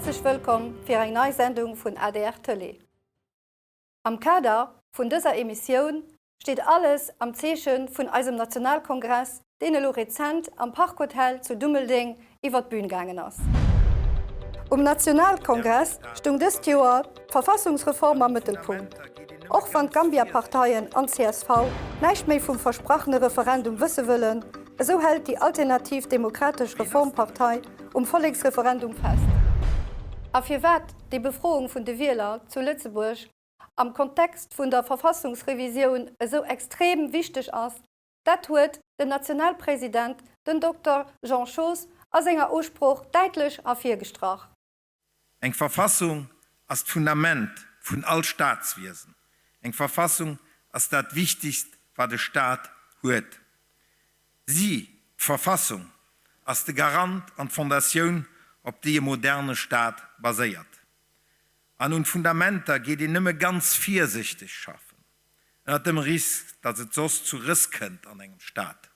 Häerzlech wëllkomm fir eng nei Sendung vun adr Tëlee. Am Kader vun dëser Emissioun steet alles am Zeeche vun eisem Nationalkongress, deen elo rezent am Park Hotel zu Dummeldeng iwwer d'Bün gaangen ass. Um Nationalkongress stoung dëst Joer d'Verfassungsreform am Mëttelpunkt. Och wann d'Gambia-Parteien an csv näischt méi vum versprachene Referendum wësse wëllen, esou hält déi Alternativ Demokratesch Reformpartei um Volleksreferendum fest. A firwat déi Befroung vun de Wieler zu Lëtzebuerg am Kontext vun der Verfassungsrevisioun esou extrem wichteg ass, dat huet den Nationalpresident, den Dokter Jean Schoos, a senger Usprooch däitlech ervirgestrach. Eng Verfassung ass d'Fundament vun all Staatswiesen. Eng Verfassung ass dat Wichtigst, wat e Staat huet. Si, d'Verfassung, ass de Garant an d'Fondatioun, op déi e moderne Staat baséiert. An un d'Fundamenter geet een nëmme ganz virsichteg schaffen, ënnert dem Risk, datt et soss zu Rëss kënnt an engem Staat.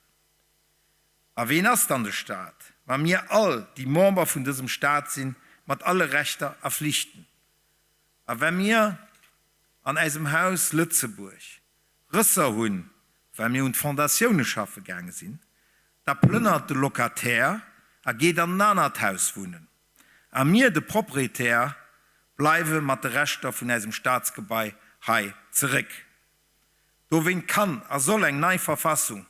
A ween ass dann de Staat? Ma mir all, déi Member vun dësem Staat sinn, mat alle Rechter a Flichten. A wa mir an äisem Haus Lëtzebuerg Rësser hunn, well mir un d'Fondatioune schaffe gaange sinn, da plënnert de Locataire a geet an en anert Haus wunnen. A mir, de Proprietär, bleiwe mat de Reschter vun äisem Staatsgebai hei zeréck. Dowéint kann a soll eng nei Verfassung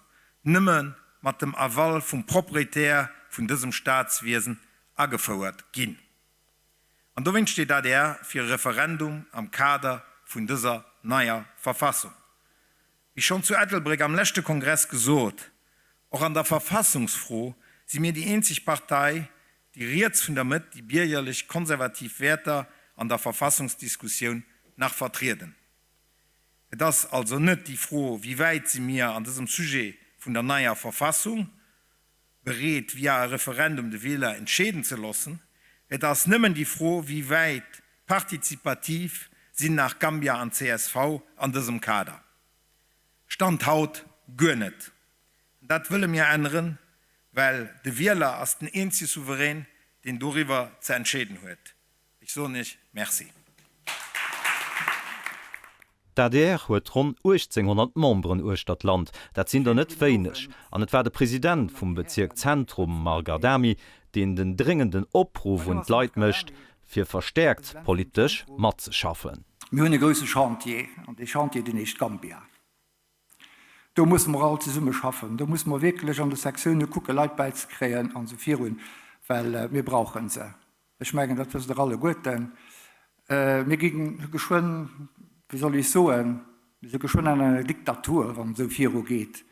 nëmme mat dem Aval vum Proprietär vun dësem Staatswiesen agefouert ginn. An dowéint steet adr fir e Referendum am Kader vun dëser neier Verfassung. Wéi schonn zu Ettelbréck am leschte Kongress gesot, och an der Verfassungsfro si mir déi eenzeg Partei, déi riets vun der Mëtt déi biergerlech konservativ Wäerter an der Verfassungsdiskussioun nach vertrieden. Et ass also net déi Fro, wéi wäit si mir an dësem Sujet vun der neier Verfassung bereet via e Referendum de Wieler entscheeden ze loossen. Et ass nëmmen déi Fro, wéi wäit partizipativ sinn nach Gambia an csv an dësem Kader. Stand haut guer net. An dat wëlle mir änneren, well de Wieler ass den eenzege Souverän, deen doriwwer ze entscheeden huet. Ech soen Iech Merci. D'adr huet ronn 1.800 Memberen uechter d'Land, dat sinn der net wéineg. An et war de President vum Bezierk Zentrum, Marc Adami, deen den dréngenden Opruff un d'Leit mécht, fir verstäerkt politesch matzeschaffen. Mir hunn e grousse Chantier, an dee Chantier, deen heescht Gambia. Do musse mer all zesumme schaffen. Do musse mer wierklech an de Sektioune kucke Leit bäizekréien an esou virun, well mir brauche se. Ech mengen, dat wësst Der alleguerten. Mir gi geschwënn, wéi soll ech soen, mir si geschwënn an enger Diktatur, wann et esou virugeet.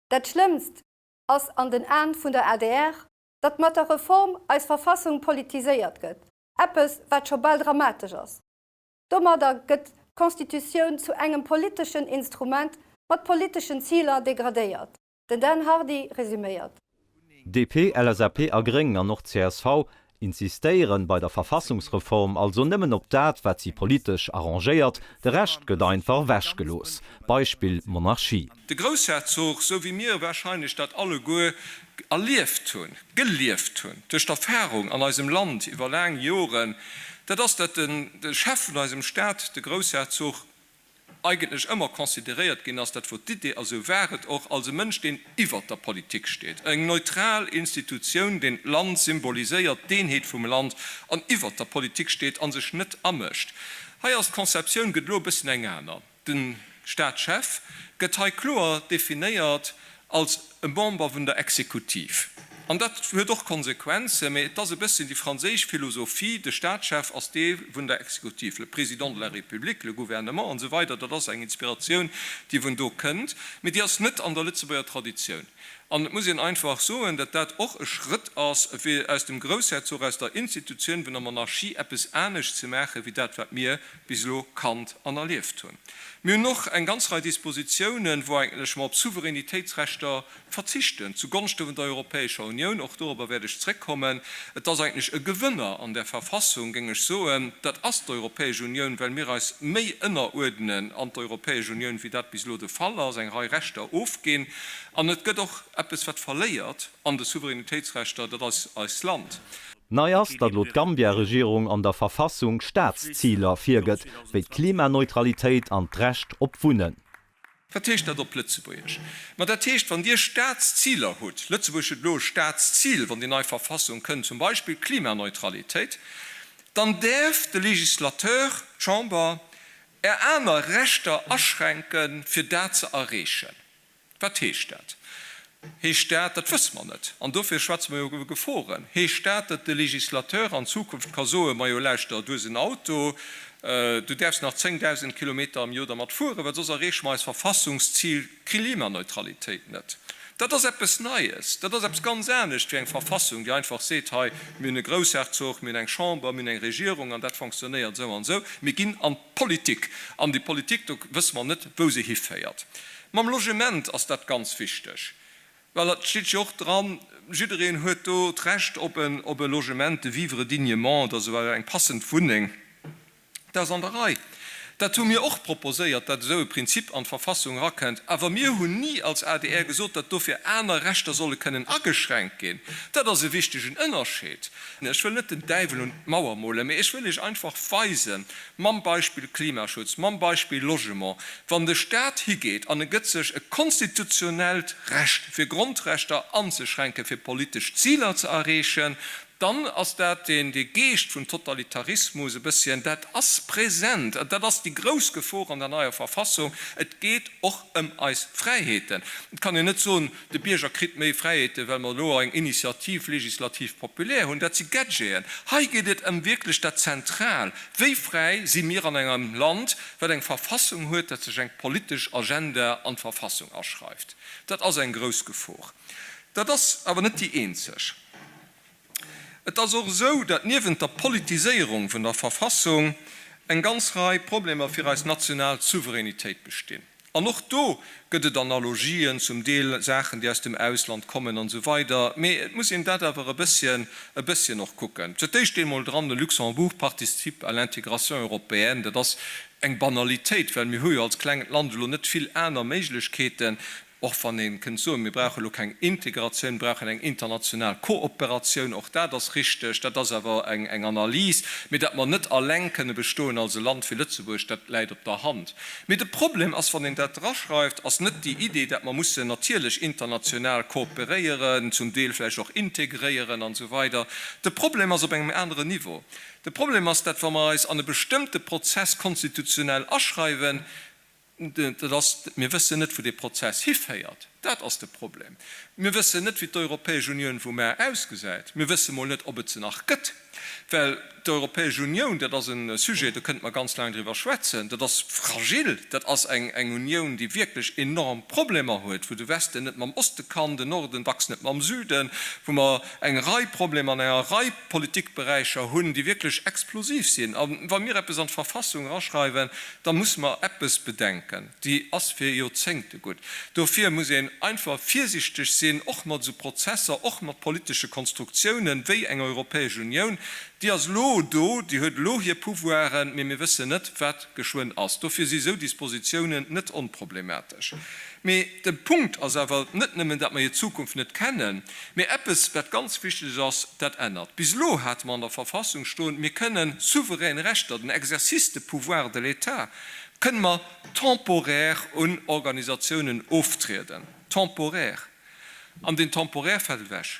Dat Schlëmmst ass an den Aen vun der adr, datt mat der Reform eis Verfassung politiséiert gëtt, eppes wat scho bal dramatesch ass. Domadder gëtt d'Constitutioun zu engem politeschen Instrument mat politeschen Ziler degradéiert. Den Dan Hardy resüméiert. DP, LSAP a Gréng an och csv insistéieren bei der Verfassungsreform also nëmmen op dat, wat si politesch arrangéiert, de Rescht gëtt einfach ewech gelooss. Beispill Monarchie. De Groussherzog, sou wéi mir wahrscheinlech dat alleguer erlieft hunn, gelieft hunn, duerch d'Erfahrung an eisem Land iwwer laang Joren, dat ass, datt de Chef vun eisem Stat, de Groussherzog, eigentlech ëmmer consideréiert ginn ass, dat wor d'Idee a sou war et och, als e Mënsch, deen iwwert der Politik steet, eng neutral Institutioun, deen d'Land symboliséiert, d'Eenheet vum Land, an iwwert der Politik steet a sech net amëscht. Hei ass d'Conceptioun, gëtt elo e bëssen eng aner. De Staatschef gëtt hei kloer definéiert als e Member vun der Exekutiv. An dat huet och Konsequenzen, mä et ass e bësschen déi franséisch Philosophie, de Staatschef ass Deel vun der Exekutiv, le Président de la République, le Gouvernement an esou weider. Dat ass eng Inspiratioun, déi vun do kënnt, mä déi ass net an der Lëtzebuerger Traditioun. An et muss een einfach soen, datt dat och e Schrëtt ass, fir aus dem Groussherzog, aus der Institutioun vun der Monarchie eppes anescht ze maachen, wéi dat, wat mir bis elo kannt an erlieft hunn. Mir hunn och eng ganz Rei Dispositiounen, wou eigentlech mer op Souveränitéitsrechter verzichten, zu Gonschte vun der Europäescher Unioun. Och dorobber wäert ech zréckkommen. Et ass eigentlech e Gewënner an där Verfassung, géing ech soen, dat ass d'Europäesch Unioun, well mir eis méi ënneruerdnen an d'Europäesch Unioun, wéi dat bis elo de Fall ass, eng Rei Rechter ofginn. An et gëtt och. eppes wat verléiert an de Souveränitéitsrechter, dat ass eist Land. Nei ass, datt elo d'Gambia-Regierung an der Verfassung Staatsziler virgëtt, wéi d'Klimaneutralitéit an d'Recht op Wunnen. Wat heescht dat op Lëtzebuergesch? Ma dat heescht, wann Dir Staatsziler hutt, Lëtzebuerg huet elo e Staatszil, wann déi nei Verfassung kënnt, zum Beispill d'Klimaneutralitéit, dann däerf de Législateur, d'Chamber, Är aner Rechter aschränken, fir dat ze erreechen. Wat heescht dat? Heescht dat, dat wësse mer net, an dofir schwätze mer jo iwwer Geforen, heescht dat, datt de Législateur an Zukunft ka soen, Majo lauschter, du hues en Auto, du däerfs nach 10.000 Kilometer am Joer dermat fueren, well soss erreeche mer eist Verfassungszil Klimaneutralitéit net. Dat ass eppes Neies, dat ass eppes ganz anescht wéi eng Verfassung, déi einfach seet, hei, mir hunn e Groussherzog, mir hunn eng Chamber, mir hunn eng Regierung an dat fonctionnéiert esou an esou. Mir ginn an d'Politik an déi Politik, do wësse mer net, wou se hiféiert. Mam Logement ass dat ganz wichteg, well et steet jo och dran, jiddereen huet do d'Recht op e Logement, de vivre dignement, also eng passend Wunneng. Dat ass an der Rei. Dat hu mir och proposéiert, datt esou e Prinzip an d'Verfassung erakënnt. Awer mir hunn ni als adr gesot, datt dofir aner Rechter solle kënnen ageschränkt ginn. Dat ass e wichtegen Ënnerscheed. Ech wëll net den Däiwel un d'Mauer molen, mee ech wëll Iech einfach weisen, mam Beispill Klimaschutz, mam Beispill Logement, wann de Stat higeet an e gëtt sech e konstitutionellt Recht, fir Grondrechter anzeschränken, fir politesch Ziler ze erreechen, Dann ass dat deen dee Geescht vun Totalitarismus e bësschen, dat ass present. An dat ass déi grouss Gefor an der neier Verfassung. Et geet och ëm eis Fräiheeten. Et kann een net soen, de Bierger kritt méi Fräiheeten, well mer elo eng Initiative législative populaire hunn. Dat si Gadgeten. Hei geet et ëm wierklech dat Zentral, Wéi fräi si mir an engem Land, wat eng Verfassung huet, dat sech eng politesch Agenda an d'Verfassung aschreift? Dat ass eng grouss Gefor. Dat ass awer net déi eenzeg. Et ass och esou, datt niewent der Politiséierung vun der Verfassung eng ganz Rei Problemer fir eis national Souveränitéit bestinn. An och do gëtt et Analogien, zum Deel Saachen, déi aus dem Ausland kommen an esou weider, mee et muss een dat awer e bësschen, e bësschen och kucken. Fir d'éischt steet emol dran, Le Luxembourg participe à l'intégration européenne. Dat ass eng Banalitéit, well mir hu jo als klengt Land elo net vill aner Méiglechkeeten. Och wann ee kënnt soen, mir brauche elo keng Integratioun, mir brauchen eng international Kooperatioun, och dat ass richteg, dat ass awer eng Analys. Mee datt mer net alleng kënne bestoen als e Land wéi Lëtzebuerg, dat läit op der Hand. Mee de Problem ass, wann een dat draschreift, ass net déi Idee, datt mer mussen natierlech international kooperéieren, zum Deel vläicht och integréieren an esou weider. De Problem ass op engem aneren Niveau. De Problem ass, datt wa mer eis an e bestëmmte Prozess konstitutionell aschreiwen, Dat ass, mir wëssen net, wou dee Prozess hiféiert. Dat ass de Problem. Mir wëssen net, wéi d'Europäesch Unioun vu mar ausgesäit. Mir wësse mol net, ob et se nach gëtt. Well d'Europäesch Unioun, dat ass e Sujet, do kënnte mer ganz laang driwwer schwätzen, dat ass fragil. Dat ass eng Unioun, déi wierklech enorm Problemer huet, wou de Westen net mam Oste kann, den Norden dacks net mam Süden, wou mer eng Rei Problemer an enger Rei Politikberäicher hunn, déi wierklech explosiv sinn. A wa mir eppes an d'Verfassung eraschreiwen, da musse mer eppes bedenken, déi ass fir Joerzéngte gutt. Dofir muss een einfach virsichteg sinn, och mat esou Prozesser, och mat politesche Konstruktiounen wéi eng Europäesch Unioun. Déi ass elo do, déi huet elo hir Pouvoiren, mee mir wëssen net, wat geschwënn ass. Dofir si esou Dispositiounen net onproblematesch. Mee de Punkt ass awer net nëmmen, datt mer hir Zukunft net kennen, mee eppes, wat ganz wichteg ass, dat ännert. Bis elo hate mer an der Verfassung stoen, mir kënnen souverän Rechter, den Exercice de pouvoir de l'État, kënne mer temporaire un Organisatiounen oftrieden. Temporaire. An deen temporaire fält ewech.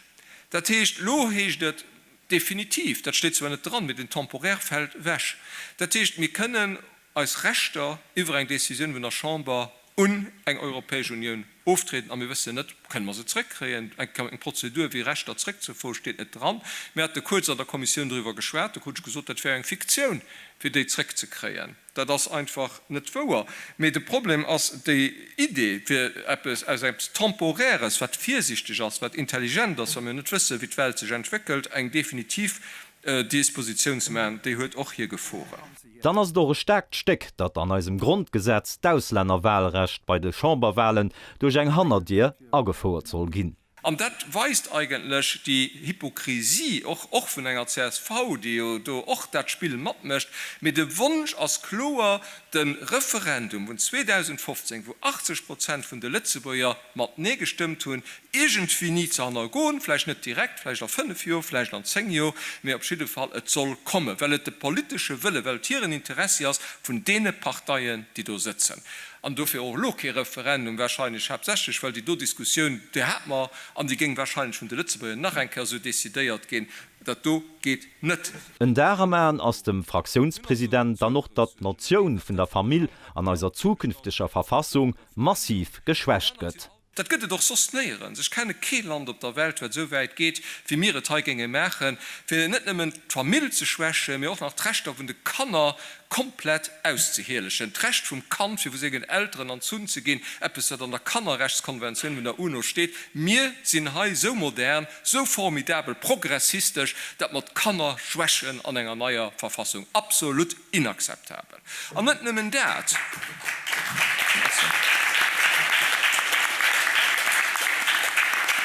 Dat heescht, elo heescht et definitiv, dat steet zwar net dran, mee den temporaire fält ewech. Dat heescht, mir kënnen eis Rechter iwwer eng Décisioun vun der Chamber un eng Europäesch Unioun oftrieden a mir wëssen net, kënne mer se zrëckkréien. Eng Prozedur wéi Rechter zrëckzefroen steet net dran. Mir hate kuerz an der Kommissioun doriwwer geschwat, do krut ech gesot, dat wär eng Fiktioun fir déi zrëckzekréien. Dat ass einfach net wouer. Mee de Problem ass déi Idee fir eppes aus eppes Temporaires, wat virsichteg ass, wat intelligent ass, wa mir net wëssen, wéi d'Welt sech entwéckelt, eng definitiv Dispositioun ze maachen, déi huet och hir Geforen. Dann ass et och e staarkt Stéck, datt an eisem Grondgesetz d'Auslännerwahlrecht bei de Chamberwahlen duerch eng Hannerdier agefouert soll ginn. An dat weist eigentlech déi Hypokrisie och, och vun enger csv, déi jo do och dat Spill matmécht. Mee de Wonsch ass kloer, de Referendum vun 2015, wou 80 Prozent vun de Lëtzebuerger mat Nee gestëmmt hunn, iergendwéini ze hannergoen, vläicht net direkt, vläicht a fënnef Joer, vläicht an zéng Joer, mee op jidde Fall, et soll kommen, well et de politesche Wëlle, well et hiren Interessi ass vun deene Parteien, déi do sëtzen. An dofir och elo kee Referendum, wahrscheinlech haaptsächlech, well déi do Diskussioun, déi hate mer, an déi géing wahrscheinlech vun de Lëtzebuerger nach eng Kéier esou decidéiert ginn. Dat do geet net. En Dar am Aen ass dem Fraktiounspresident dann och, datt d'Notioun vun der Famill an eiser zukünfteger Verfassung massiv geschwächt gëtt. Dat gëtt et och soss néierens. Ech kenne kee Land op der Welt, wat esou wäit geet, wéi mir et hei géinge maachen, fir net nëmmen d'Famill ze schwächen, mee och nach d'Rechter vun de Kanner komplett auszehielegen. D'Recht vum Kand, fir vu sengen Elteren erzunn ze ginn, eppes, wat an der Kannerrechtskonventioun vun der UNO steet. Mir sinn hei esou modern, esou formidabel progressistesch, datt mer d'Kanner schwächen an enger neier Verfassung. Absolut inakzeptabel! An net nëmmen dat.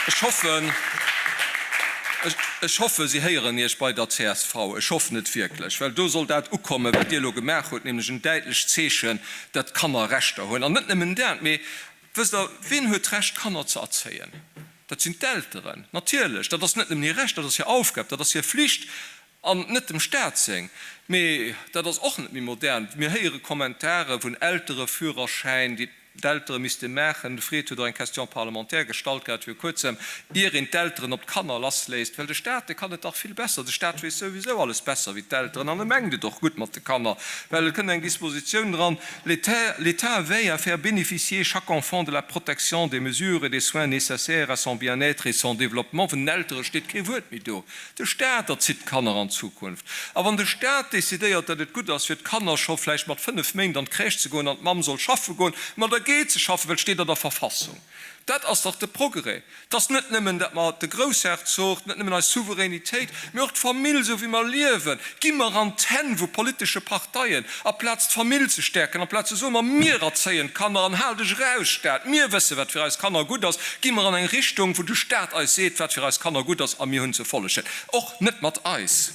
Ech hoffen, ech hoffe si héieren Iech bei der csv. Ech hoffen et wierklech, well do soll dat ukommen, wat Dir elo gemaach hutt, nämlech en däitlecht Zeechen, datt d'Kanner Rechter hunn. An net nëmmen dat, mee wësst Der, wien huet d'Recht, Kanner ze erzéien? Dat sinn d'Elteren, natierlech. Dat ass net nëmmen hir Recht, dat ass hir Aufgab, dat ass hir Flicht. An net dem Staat seng. Mee dat ass och net méi modern. Mir héiere Kommentare vun Eltereführerschäin, déi d'Eltere misste maachen. De Fred huet och eng Question parlementaire gestallt gehat viru kuerzem, ier een d'Elteren op d'Kanner lassléisst. Well de Staat, dee kann et dach vill besser. De Staat weess souwisou alles besser wéi d'Elteren an e mengt et och gutt mat de Kanner. Well et kënnt eng Dispositioun dran, L'État veille à faire bénéficier chaque enfant de la protection, des mesures et des soins nécessaires à son bien-être et son développement. Vun den Eltere steet kee Wuert méi do. De Staat erzitt d'Kanner an Zukunft. A wann de Staat decidéiert, datt et gutt ass, fir d'Kanner scho vläicht mat 5 Méint an d'Crèche ze goen an d'Mamm soll schaffe goen, ma da geet se schaffen, well et steet an der Verfassung. Dat ass dach de Progrès. Et ass net nëmmen, datt mer de Groussherzog, net nëmmen eis Souveränitéit, mee och d'Famill, esou wéi mer liewen, gi mer an d'Hänn vu politesche Parteien, aplaz d'Famill ze stäerken, aplaz ze soen, ma mir erzéien d'Kanner an hal dech eraus, Staat, mir wësse wat fir eis Kanner gutt ass, gi mer an eng Richtung, wou de Staat eis seet, wat fir eis Kanner gutt ass a mir hunn ze follegen. Och net mat eis.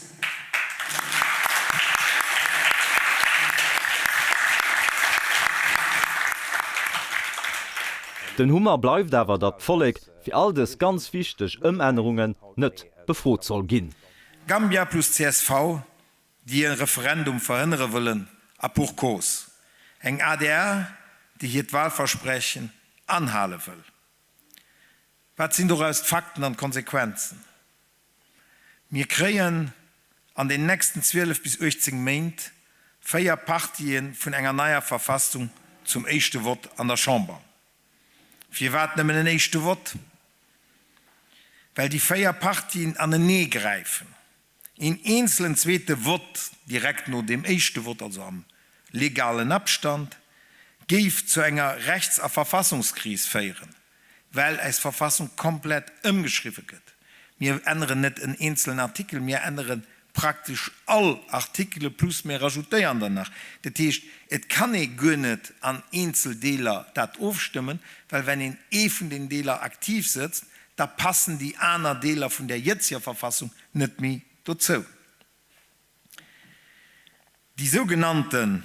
Den Hummer bleift awer, datt d'Vollek fir all dës ganz wichteg Ëmännerungen net befrot soll ginn. Gambia plus csv, déi e Referendum verhënnere wëllen, a pour cause, eng adr, déi hiert Wahlversprechen anhale wëll. Wat sinn doraus d'Fakten an d'Konsequenzen? Mir kréien an den nächsten 12 bis 18 Méint 4 Partië vun enger neier Verfassung zum éischte Vott an der Chamber. Firwat nëmmen en éischte Vott? Well déi 4 Partien anenee gräifen. Een eenzelen zweete Vott direkt no deem éischte Vott, also am legalen Abstand, géif zu enger Rechts a Verfassungskris féieren, well äis Verfassung komplett ëmgeschriwwe gëtt. Mir änneren net en eenzelen Artikel, mir ännere praktesch all Artikele plus mir rajoutéieren der nach. Dat heescht, et kann ee guer net an eenzel Deeler dat ofstëmmen, well wenn een ee vun den Deeler aktiv sëtzt, da passen déi aner Deeler vun där jëtzeger Verfassung net méi dozou. Déi sougenannte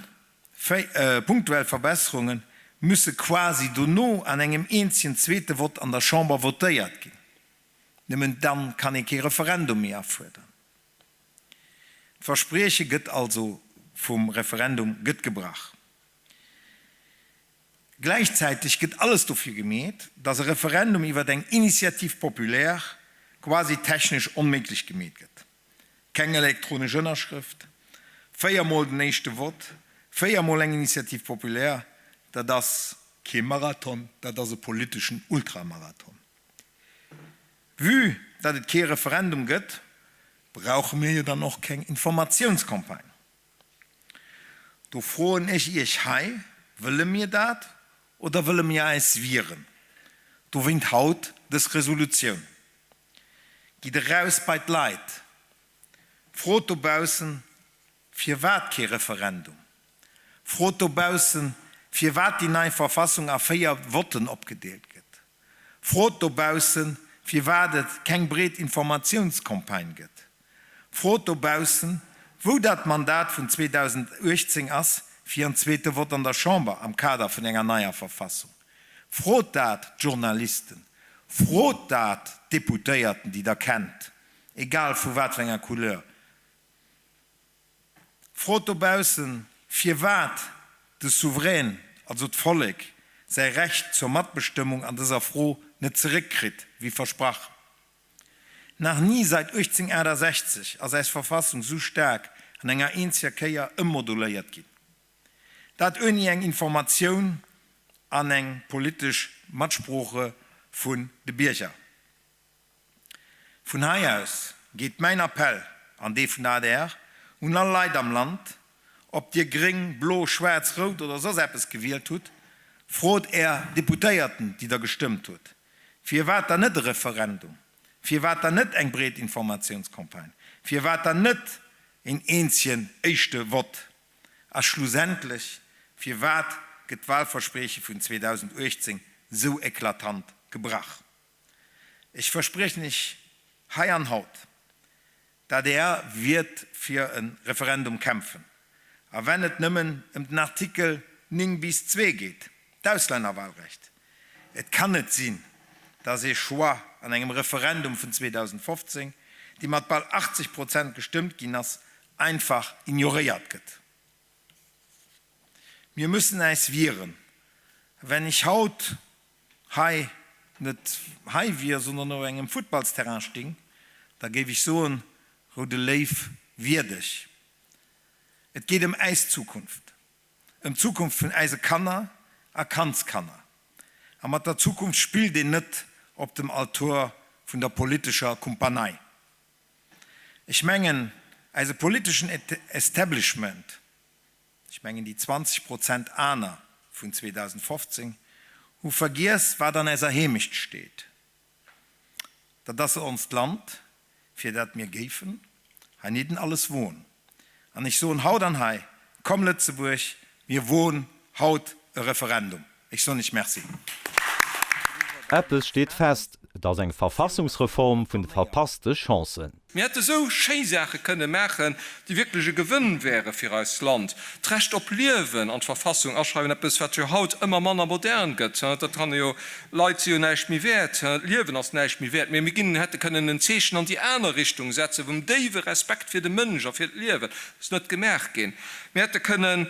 punktuell Verbesserunge musse quasi dono an engem eenzegen zweete Vott an der Chamber votéiert ginn. Nëmmen dann kann ee kee Referendum méi afuerderen. D'Versprieche gëtt also vum Referendum gëtt gebrach. Gläichzäiteg gëtt alles dofir gemeet, datt e Referendum iwwer eng Initiative populaire quasi technesch onméiglech gemeet gëtt. Keng elektronesch Ënnerschrëft, 4 mol den éischte Vott, 4 mol eng Initiative populaire, dat ass kee Marathon, dat ass e politeschen Ultramarathon. Vue datt et kee Referendum gëtt, brauche mir jo dann och keng Informatiounscampagne. Do froen ech Iech hei, Wëlle mir dat oder wëlle mir eis wieren? Dowéint haut dës Resolutioun. Gitt eraus bei d'Leit, frot dobaussen, firwat kee Referendum? Frot dobaussen, firwat déi nei Verfassung a 4 Votten opgedeelt gëtt. Frot dobaussen, firwat et keng breet Informatiounscampagne gëtt. Frot dobaussen, wou dat Mandat vun 2018 ass fir en zweete Vott an der Chamber am Kader vun enger neier Verfassung. Frot dat d'Journalisten, frot dat d'Deputéierten, déi Der kennt, egal vu wat fir enger Couleur. Frot dobaussen, firwat de Souverän, also d'Vollek, säi Recht zur Matbestëmmung an dëser Fro net zeréckkritt, wéi versprach. Nach ni seit 1868 ass äis Verfassung sou staark an enger eenzeger Kéier ëmmoduléiert ginn. Dat ouni eng Informatioun an eng politesch Matsprooche vun de Bierger. Vun hei aus geet mäin Appell an dee vun der adr un all Leit am Land, Ob Dir gréng, blo, schwaarz, rout oder soss eppes gewielt hutt, frot Är Deputéierten, déi Der gestëmmt hutt, firwat dann net e Referendum, firwat dann net eng breet Informatiounscampagne, firwat dann net een eenzegen éischte Vott a schlussendlech, firwat gëtt d'Wahlversprieche vun 2018 sou eklatant gebrach? Ech verspriechen Iech hei an haut, d'ADR wiert fir e Referendum kämpfen, a wenn et nëmmen ëm den Artikel 9 bis 2 geet, d'Auslännerwahlrecht. Et kann net sinn, dass ee Choix an engem Referendum vun 2015, dee mat bal 80 Prozent gestëmmt ginn ass, einfach ignoréiert gëtt. Mir müssen äis wieren. Wenn ech haut hei net hei wier, sondern op engem Futtballsterrain sting, da géif ech soen, Roude Léiw, wier dech! Et geet ëm äis Zukunft, ëm d'Zukunft vun äise Kanner a Kandskanner. A mat der Zukunft spillt een net op dem Altor vun der politescher Kumpanei. Ech mengen, äise politeschen Establishment, ech mengen déi 20 Prozent aner vun 2015, hu vergiess, wat an äiser Heemecht steet. Dat ass onst Land, fir dat mir géifen heinidden alles woen. An ech soen haut an hei, Komm Lëtzebuerg, mir woen haut e Referendum. Ech soen Iech Merci. Eppes steet fest, Et ass eng Verfassungsreform vun de verpasste Chancen. Mir hätte sou schéi Saache kënne maachen, déi wierklech e Gewënn wäre fir eist Land. D'Recht op Liewen an d'Verfassung aschreiwen, eppes wat jo haut ëmmer manner modern gëtt. Dat kann ee jo, Leit si jo näischt méi wäert, d'Liewen ass näischt méi wäert. Mee mir ginn, hätte kënnen en Zeechen an déi aner Richtung setzen, vum déiwe Respekt fir de Mënsch a fir d'Liewen. Ass net gemaach ginn. Mir hätte kënnen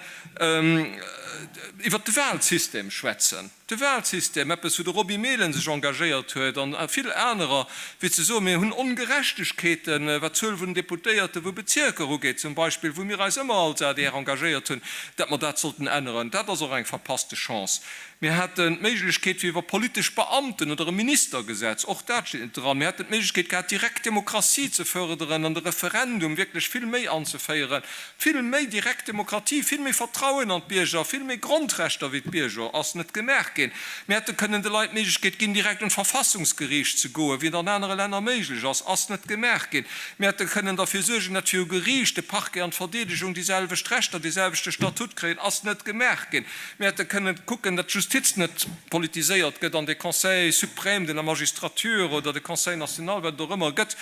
iwwert de Wahlsystem schwätzen. De Wahlsystem, eppes wou de Roby Mehlen sech engagéiert huet an vill anerer, fir ze soen, mir hunn Ongerechtegkeeten, wat d'Zuel vun den Deputéierte vu Bezierker ugeet zum Beispill, wou mir eis ëmmer als adr engagéiert hunn, dat mer dat sollten änneren. Dat ass och eng verpasste Chance. Mir haten d'Méiglechkeet fir iwwer politesch Beamten oder e Ministergesetz, och dat steet net dran, mir hätten d'Méiglechkeet gehat, direkt Demokratie ze förderen an de Referendum wierklech vill méi anzeféieren, Vill méi direkt Demokratie, vill méi Vertrauen an d'Bierger, vill méi Grondrechter wéi d'Bierger ass net gemaach ginn. Mir hätte kënnen de Leit d'Méiglechkeet ginn, direkt un d'Verfassungsgeriicht ze goen, wéi et an anere Länner méiglech ass, ass net gemaach ginn. Mir hätte kënnen derfir suergen, datt viru Geriicht de Parquet an d'Verdeedegung déi selwecht Rechter, dee selwechte Statut kréien, ass net gemaach ginn. Mir hätte kënnen kucken, datt d'Justiz net politiséiert gëtt an de Conseil suprême de la magistrature oder de Conseil national, wat et och ëmmer gëtt,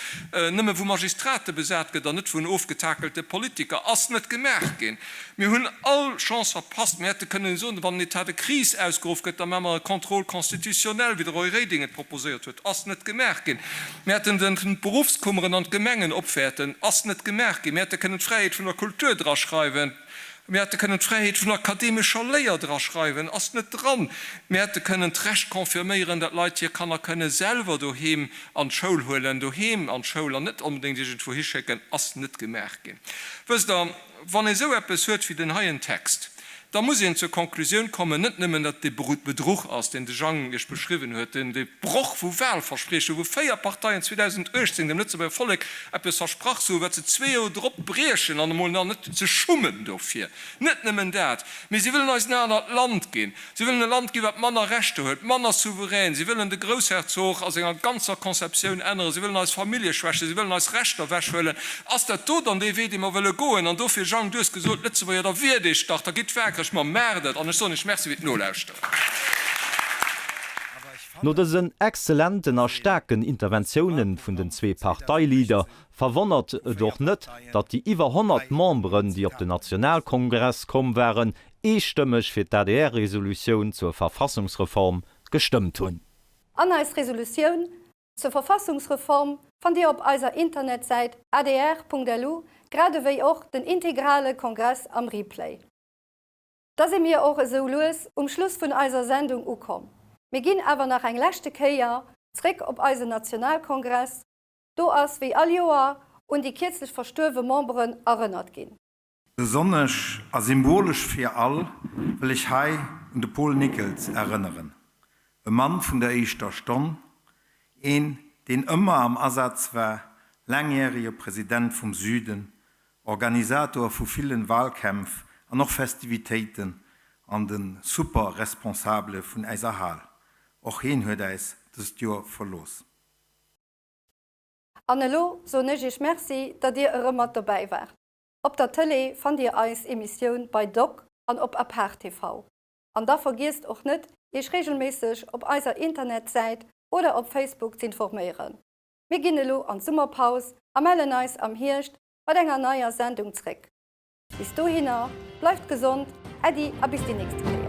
nëmme vu Magistrate besat gëtt an net vun ofgetakelte Politiker, ass net gemaach ginn. Mir hunn all Chance verpasst. Mir hätte kënnen soen, wann en État de crise ausgeruff gëtt, da maache mer e Contrôle constitutionnel, wéi de Roy Reding et proposéiert huet, ass net gemaach ginn. Mir hätten den d'Beruffskummeren an d'Gemengen opwäerten, ass net gemaach ginn. Mir hätte kënnen d'Fräiheet vun der Kultur draschreiwen. Mir hätte kënnen d'Fräiheet vun akademescher Léier draschreiwen, ass net dran. Mir hätte kënnen d'Recht confirméieren, datt Leit hir Kanner kënne selwer doheem an d'Schoul huelen, doheem an d'Schoul an net onbedéngt iergendwou hischécken, ass net gemaach ginn. Wësst Der, wann ee sou eppes huet wéi den heien Text, da muss een zur Konklusioun kommen, net nëmmen, datt et e Bedruch ass, deen de Jang Iech beschriwwen huet, deen de Broch vu Wahlversprieche, wou 4 Parteien 2018 dem Lëtzebuerger Vollek eppes versprach ze hu wat se zwee Joer drop briechen an emol nach net ze schummen dofir. Net nëmmen dat, mee si wëllen eis en anert Land ginn. Si wëllen e Land ginn, wat manner Rechter huet, manner souverän. Si wëllen de Groussherzog a senger ganzer Conceptioun änneren. Si wëllen eis Famillje schwächen. Si wëllen eis Rechter ewechhuelen. Ass dat do dann dee Wee, dee mer wëlle goen? An dofir, Jang, du hues gesot, Lëtzebuerger, da wiert Iech dach, da gitt waakreg, ma maacht et! An ech soen Iech Merci fir d'Nolauschteren. No dësen exzellenten a staarken Interventiounen vun den zwee Parteileader verwonnert et och net, datt déi iwwer 100 Memberen, déi op den Nationalkongress komm waren, eestëmmeg fir d'ADR-Resolutioun zur Verfassungsreform gestëmmt hunn. An eis Resolutioun zur Verfassungsreform fannt Dir op eiser Internetsäit adr.lu, grad ewéi och den integrale Kongress am Replay. Da si mir och esou lues um Schluss vun eiser Sendung ukomm. Mir ginn awer nach eng leschte Kéier zréck op eisen Nationalkongress. Do ass wéi all Joer un déi kierzlech verstuerwe Memberen erënnert ginn. Besonnesch a symbolesch fir all wëll ech hei un de Paul Nickels erënneren, e Mann vun der éischter Stonn, een deen ëmmer am Asaz war, laangjärege President vum Süden, Organisator vu villen Wahlkämpf an och Festivitéiten an den super Responsable vun äiser Hal. Och heen huet äis dëst Joer verlooss. An elo soen ech iech Merci, datt dir erëm mat dobäi waart. Op der Tëlee fannt dir eis Emissioun bei Doc an op Apart TV. An da vergiesst och net, iech regelméisseg op eiser Internetsäit oder op Facebook z'informéieren. Mir ginn elo an d'Summerpaus a mellen eis am Hierscht mat enger neier Sendung zréck. Bis dohinner, bleift gesond, Äddi a bis déi nächste Kéier.